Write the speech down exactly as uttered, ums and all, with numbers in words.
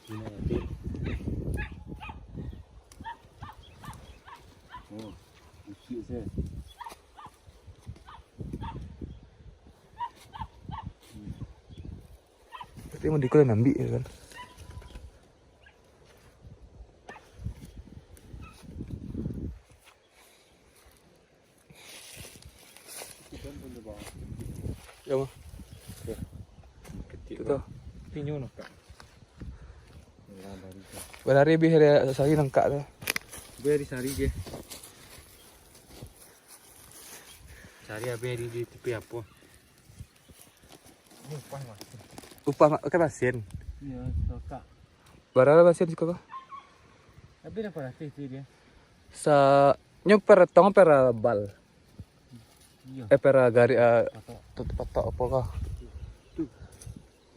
Oh, busuk se. Tapi mau dikau yang ambil ya kan? Ya, mah. Kecil. Itu tu. Tinyo nak. Barari bih dari sari nangkak tu. Bih dari sari je. Sari abih di, di tepi apo? Upah ma-, kan masin. Iyo, sokak. Bara masin siko ko? Tapi dah paratih tu dia. Sa, nyo per tong per bal. Iyo. Eh, per gari, eh, patok. Tut-, patok apo ko?